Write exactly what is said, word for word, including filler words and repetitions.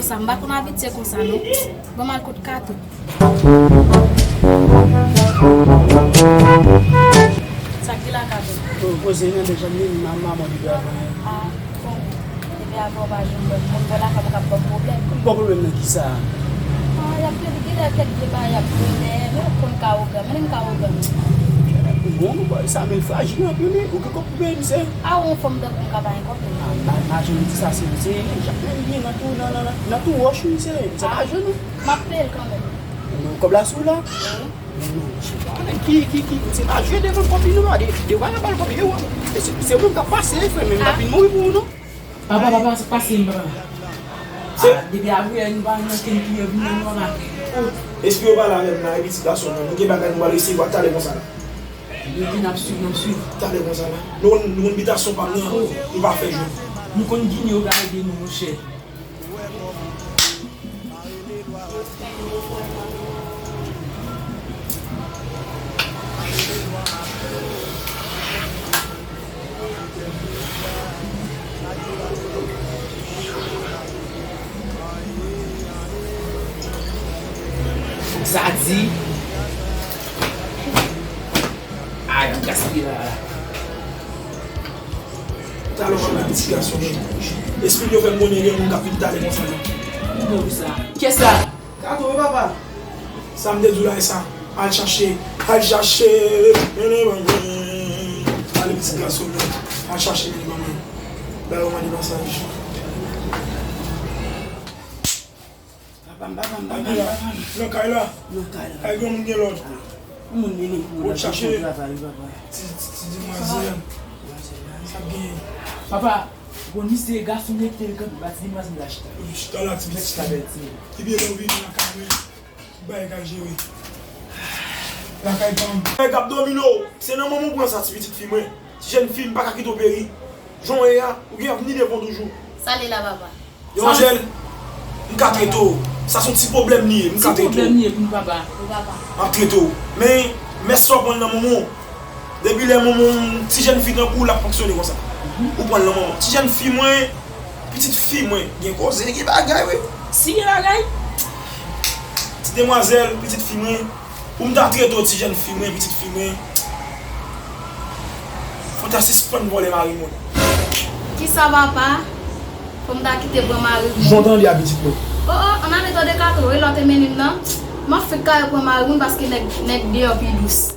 Sa, m pa konn abitye konsa, non. Ban m al kot Kato. Sa k gen la, Kato? Poze nan deja, m, m, m, m, depi avan. Ah, bon. Depi avan, w pa janm ban m. Konn wè lakay mwen k ap ban m pwoblèm. Ban pwoblèm nan kisa? Ah, y ap gen, gen lè kèk vye bagay y ap vin dèyè, men ou konn ka ogan, men m ka ogan. Bon, sa men frajil anpil, wi. Ou gen kòb pou peye misye? A, ou yon fanm tankou m ka pa gen kòb, men. Ah, pa, pa janm di sa, se, se, Jacqueline byen nan tou, nan, nan, nan, nan tou wòch, wi, se, se pa jwe, non. M ap peye l kanmenm. Men kòb la sou la? Wi. Men non, se pa nèg ki, ki, ki, se pa jwe devan kòb li, non, de, de wè nan bal kòb li, wi. Se, se, se ou menm k ap pase, frè, men m pa fin mouri pou ou, non. Papa, papa, se pase m, papa. Se- Ah, depi apre, nou pa nan kenn kiyè vin nan, non, papa. Oh, espri yo pale avè m la, epi ti gason nan, nou gen bagay nou pral resevwa talè konsa la. Depi n ap swiv, n ap swiv. Talè konsa la. Nou konn, nou konn bitasyon pa m nan, nou pa fè jwèt. Nou konn ginen yo ka ede nou, monchè. Sa di. Ay, m gaspiye la, la. Talè w ap di ti gason yo. Espri yo fè m konnen gen moun k ap vin talè konsa la. Ki moun sa? Kiyès sa? Kato, wi, papa. Sa m te di w la, e sa. Al chache, al chache. Ale, ti gason yo. Al chache, men ban mwen. Ba yo mande pasaj. Papa m, papa m, papa m, papa m. Nan kay la. Nan kay la. Kay granmoun gen lòd. Moun vini pou la, chache pou travay, papa. Ti, ti, ti demwazèl. Sa gen. Papa, bon, misye gason mete l kanpe ba ti demwazèl la chita. Chita la, ti pitit. Chita bèl ti. Ebyen, lè w vini lakay mwen, tout bagay ka jere. Lakay pa m. Hey, Gab Domino, se nan manman w pran sa, ti pitit fi mwen. Ti jèn fi, m pa ka kite w peri. Jan w ye a, ou gen avni devan w toujou. Sa li la, papa. Demwazèl, m ka trete w. Sa se yon ti pwoblèm li ye, m ka trete w. Ti pwoblèm li ye pou nou, papa. Wi, papa. M ap trete w. Men, mès sa w pran nan manman w. Depi lè manman w, ti jèn fi tankou w, l ap fonksyone konsa. Ou pran l nan manman w. Ti jèn fi mwen, pitit fi mwen, gen koze, gen bagay, wi. Si gen bagay? Ti demwazèl, pitit fi mwen, pou m ta trete w ti jèn fi mwen, pitit fi mwen, fò w ta sispann vòlè mari moun. Kisa, papa? Fò m ta kite pran mari moun? Jan w tande a, pitit mwen. O, o, ann ale tande Kato, e lòt e mennen m nan. M ap fèk kare pran mari moun paske nèg, nèg deyò pi dous.